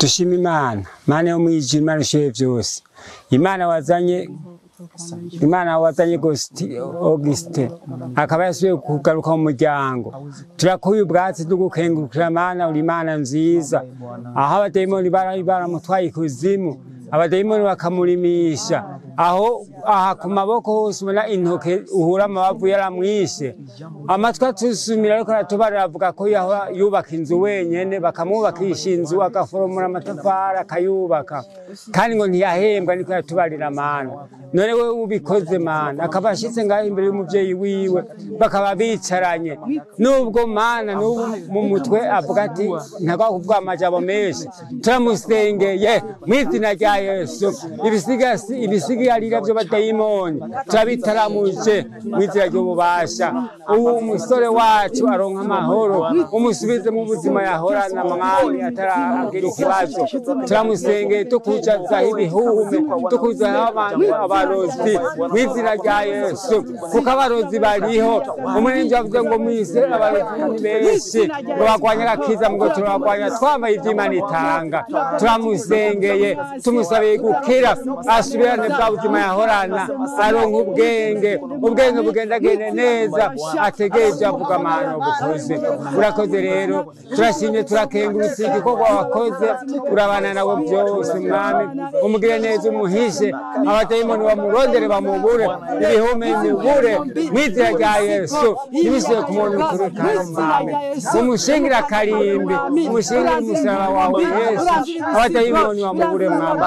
Dushima Imana, Imana yo mwijuru, Imana ishoboye byose. Imana wazanye Auguste akaba yasubiye kugaruka mu muryango. Turakuye ubwatsi tugukengurukira Mana, uri Imana nziza. Aho abadayimoni baramutwaye ikuzimu, abadayimoni bakamurimisha, aho aha ku maboko hose ubona intoke uhura amabavu yaramwishe. Amatwi atusumira ariko aratubarira avuga ko yahora yubaka inzu wenyene, bakamwubakisha inzu agaforomora amatafari akayubaka, kandi ngo ntiyahembwa, niko yatubarira Mana. None wewe ubikoze Mana, akaba ashitse ngaho imbere y'umuvyeyi wiwe, bakaba bicaranye. Nubwo Mana n'ubu mu mutwe avuga ati ntagwa kuvuga amajambo menshi, turamusengeye mu izina rya Yesu. Ibisigarira vy'abadayimoni turabitaramuje mu izina ry'ububasha. Ubu umusore wacu aronka amahoro, umusubize mu buzima yahorana Mwami ataragira ikibazo. Turamusengeye tukujazaho ibihume, tukujazaho abantu abarozi mu izina rya Yesu, kuko abarozi bariho. Umuririmbyi avuze ngo mwise abarozi benshi ngo bagwanye agakiza, ngo turabagwanya twambaye ivy'Imana itanga. Turamusengeye tumusabiye gukira, asubirane bwa buzima yahorana, aronka ubwenge, ubwenge bugendagende neza, ategeye ivyo avuga Mana ubukoze. Urakoze rero, turashimye, turakengurutse igikorwa wakoze, urabana nabo byose Mwami, umugire neza, umuhishe abadayimoni bamurondere bamubure, ibihume bimubure mu izina rya Yesu. Ntibisubire kumubona ukuri kandi Mwami, umushingira akarimbi, umushingire umusaraba wawe Yesu, abadayimoni bamubure Mwami.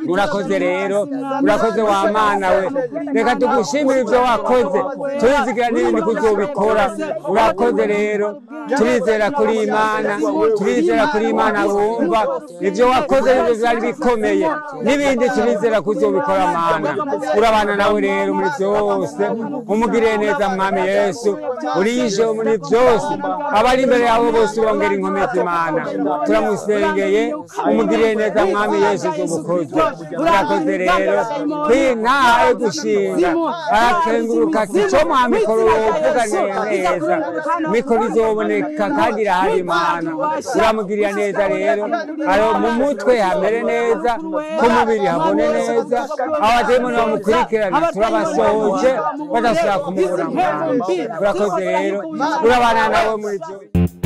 Urakoze rero, urakoze wa Mana we, reka tugushimire ivyo wakoze, turizigira n'ibindi kuzobikora. Urakoze rero, turizera kuri Imana, turizera kuri Imana wumva ivyo wakoze nivyo vyari bikomeye, n'ibindi turizera kuzobikora Mana. Urabana nawe rero muri byose, umugirire neza Mwami Yesu, uriyishe muri byose, abari imbere yawe bose bongera inkomezi Mana. Turamusengeye, umugirire neza Mwami Yesu uzobukoze. Urakoze rero, kwintaye gushinga arakenguruka ati co Mwami kora wovuga neza, mikoro izoboneka kandi irahari Mana. Uramugirira neza rero, aro mu mutwe hamere neza, ku mubiri habone neza, abadayimoni bamukurikirana turabasohoje badasubira kumubura Mwami. Urakoze rero, urabana nawe muri byose.